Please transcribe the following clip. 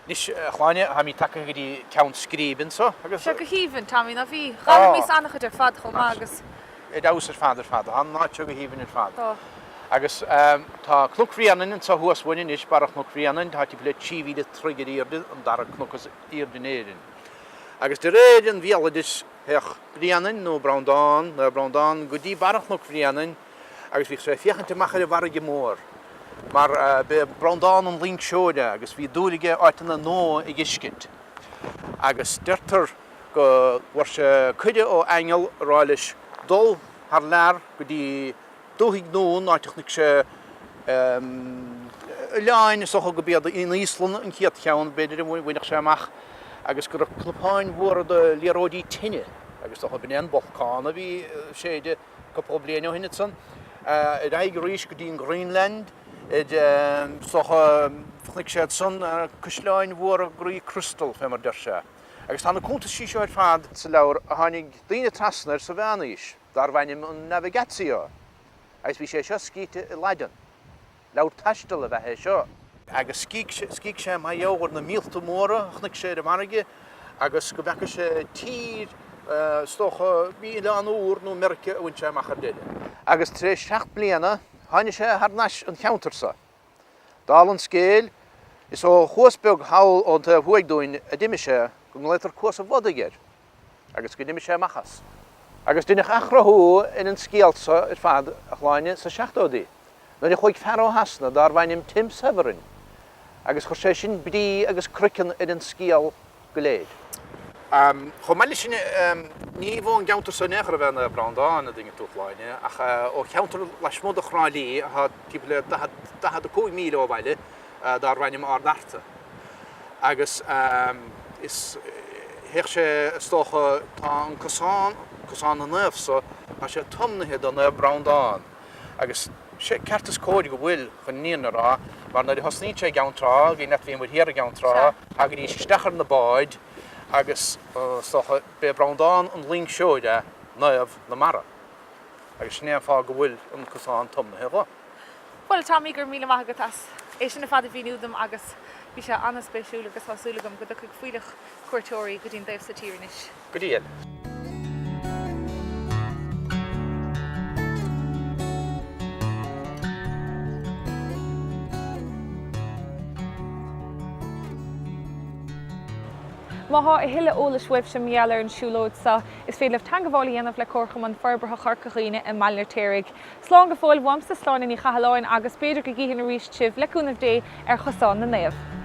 Anois, a Shláine, táimid tagtha go dtí ceann scríbe anso agus. Sea, go haoibhinn, Tommy, ná bhí. D'fhoghlaimíos an-chuid ar fad chomh maith agus. Ar fheabhas ar fad ar fad. Tá an áit seo go haoibhinn ar fad. Tá. Agus tá Cnoc Bhréanainn anso thuas uainn anois, barra Chnoc Bhréanainn, tá timpeall le 3,000 troigh ar airde, an dara cnoc is airde in Éirinn. Agus de réir an bhéaloidis, théadh Bréanainn nó Breandán, Naomh Breandán, go dtí barra Chnoc Bhréanainn agus bhíodh sé ag féachaint amach ar an bhfarraige mhór mar b'é Breandán an loingseoir é agus bhí dúil aige áiteanna nua a dh'fheiscint. Agus deirtear go bhfuair sé cuireadh ó aingeal a rá leis dul thar lear go dtí dúthaigh nua, an áit a chonaic sé oileáin, is dócha go b'iad an Íoslainn an chéad cheann, b'fhéidir, a bhainfeadh sé amach, agus go raibh cnapáin mhóra de liathróidí tine, agus is dócha b'in é an bolcán a bhí ag séideadh cúpla bliain ó shin ansan, ar aghaidh arís go dtí an Ghraonlainn, is dócha, chonaic sé ansan caisleáin mhóra groí criostail, fé mar deir sé. Agus tá na cuntaisí seo ar fad sa leabhar a tháinig daoine trasna air sa Mheánaois, darbh ainm an Navigatio, agus bhí sé seo scríte i Laidin. Leabhar taistil ab ea é seo. Agus scrígh sé mar gheall ar na míolta móra a chonaic sé ar an bhfarraige agus go bhfeaca sé tír, is dócha, bhí Oileán Úr nó Meiriceá a bhain sé amach ar deireadh. Agus tar éis seacht mbliana tháinig sé thar n-ais an cheantar so. Dála an scéil, is ó chuas beag thall ón taobh thuaidh dúinn a d'imigh sé, go nglaotar Cuas an Bhodaigh air, agus go d'imigh sé amach as. Agus deineadh athchruthú ar an scéal so ar fad, a Shláine, sa seachtóidí, nuair a chuaigh fear ó Shasana dárbh ainm Tim Severin, agus chuir sé sin brí agus craiceann ar an scéal go léir. Chomh maith leis sin, ní ón gceantar so in aon chor ab ea Naomh Breandán, a dtuigeann tú, a Shláine, ach ó cheantar lasmuigh de Thrá Lí, atá timpeall le 45 míle ó bhaile, dárbh ainm Ard Fhearta. Agus is, théadh sé, is dócha, tá an cosán, Cosán na Naomh so, tá sé tiomnaithe do Naomh Breandán. Agus sé ceart is cóir go bhfuil, chun an fhírinne a rá, mar nuair a thosnaíonn sé i gCeann Trá, bhí leat, bhí muid thiar i gCeann Trá, thagaidís isteach ar na báid agus is dócha, b'é Breandán an loingseoir é, naomh na mara. Agus sin é an fáth go bhfuil an cosán tiomnaithe dho. Bhuel, Tommy, go raibh míle maith agat as é sin ar fad a mhíniú dom agus bhí sé an-spéisiúil agus tá súil agam go dtiocfaidh fuílleach cuairteoirí go dtí an dtaobh so tíre anois. Go dtí eile. Má thá a thuilleadh eolais uaibhse mar gheall ar an siúlóid seo, is féidir libh teangabháil a dhéanamh le Comharchumann Forbartha Chorca Dhuibhne i mBaile an Fheirtéaraigh. Slán go fóill uaimse, Sláine Ní Chathalláin, agus b'fhéidir go gcífinn arís sibh, le cúnamh Dé, ar Chosán na Naomh.